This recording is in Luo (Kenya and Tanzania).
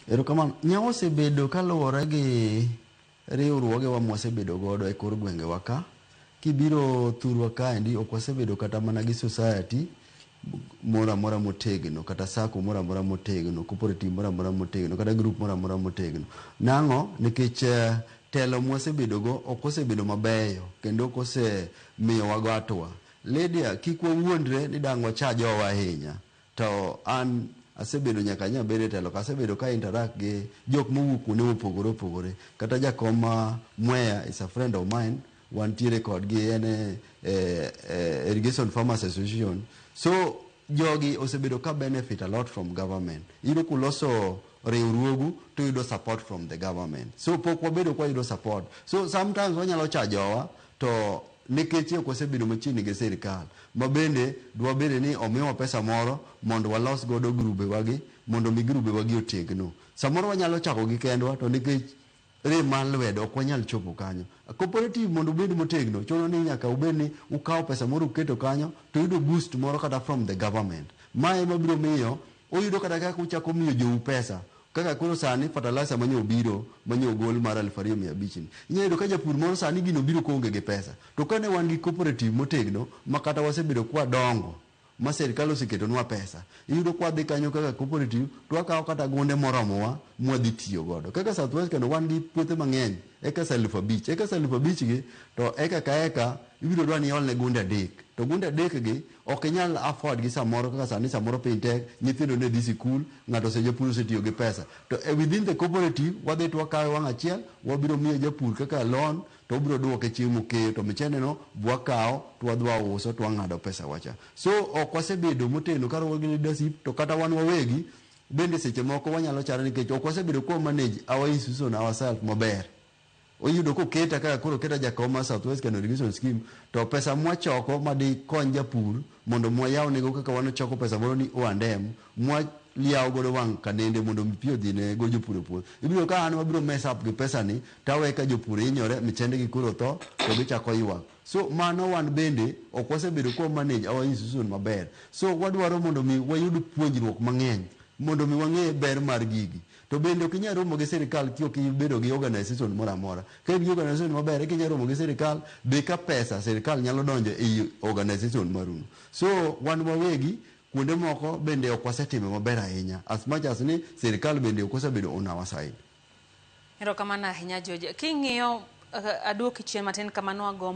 Erokamano. Nyawo osebedo kaluwore gi riwruogewa mwasebedo godo e kor gwengewa ka. Kibiro thurwa kaendi, ok wasebedo kata mana gi society moro amora motegno, kata sacco moro amora motegno, cooperative moro amora motegno, kata group moro amora motegno. Nang'o? Nikech telo mwasebedo go ok osebedo mabeyo kendo ok osemiyowa go hatua. Lydia, kik wawuondre ni dang' wacha jowa ahinya. To an asebedo nyaka nya bedo e telo, asebedo ka interact gi jok mowuok kuonde mopogore opogore. Kata jakom ma Mwea is a friend of mine, wantiere kodgi en e Irrigation Farmers Association. So jogi osebedo ka benefit a lot from government. Iyudo kuloso riwruogu to yudo support from the government. So pok wabedo kwa yudo support. So sometimes wanyalo cha jowa to nikech ok wasebedo machiegni gi sirikal ma bende dwabede ni omiwa pesa moro mondo walos godo grube wagi mondo mi grube wagi otegno. Samoro wanyalo chako gi kendwa, to nikech rem mar lwedo ok wanyal chopo kanyo. Cooperative mondo obed motegno chuno ni nyaka ubed ni ukawo pesa moro uketo kanyo to yudo boost moro kata from the government. Ma ema biro miyo uyudo kata kaka uchako miyo jou pesa. Kaka koro sani fertilizer manyo obiro manyo ogol mar 2500 ni. Inyalo yudo ka japur moro sani gino biro koonge gi pesa. To kane wan gi cooperative motegno ma kata wasebedo kwadongo ma sirikal oseketonwa pesa, iyudo kwadhi kanyo kaka cooperative to wakawo kata gunde moromowa mwadhi tiyo godo. Kaka South West kendo wan gi puothe mang'eny, acres 5000. Acres 5000 gi to eka ka eka ibiro dwa ni iolne gunde 3. To gunde 3 gi ok inyal afford gi samoro kaka sani samoro piny tek, nyithindo ne dhi sikul, ng'ato ose japur osetiyo gi pesa. To within the cooperative wadhi to wakawe wang' achiel, wabiro miyo japur kaka loan to obiro duoke chieng' mokeyo to michende no bwakawo to wadhi wauso to wang'ado pesa wacha. So ok wasebedo motegno kaluwore gi leadership, to kata wan wawegi bende seche moko wanyalo chare nikech ok wasebedo kwa manage our institution ourselves maber. Oyudo koketa kaka koro oketa jakom mar South West Kano Irrigation Scheme, to pesa mwachoko madikony japur mondo mwayawnego kaka wan ochoko pesa moro ni O&M mwaliawo godo wang' kanende mondo mi pi odhi ne go jopur e puodho. Ibiro ka an wabiro mess up gi pesa ni tawe ka jopur hinyore, michende gi koro tho to gichako ywak. So mano wan bende ok wasebedo kwa manage our institution maber. So wadwaro mondo mi wayud puonjruok mang'eny mondo mi wang'e ber mar gigi. To bende ok inyal romo gi sirikal ki ok ibedo gi organization moro amora. Ka in gi organization maber eka inyalo romo gi sirikal be ka pesa sirikal nyalo donjo ei organization maruno. So wan wawegi kuonde moko bende ok wasetimo maber ahinya as much as ni sirikal bende ok osebedo on our side. Erokamano ahinya, George. King'iyo aduoki chien matin kama nwagombo.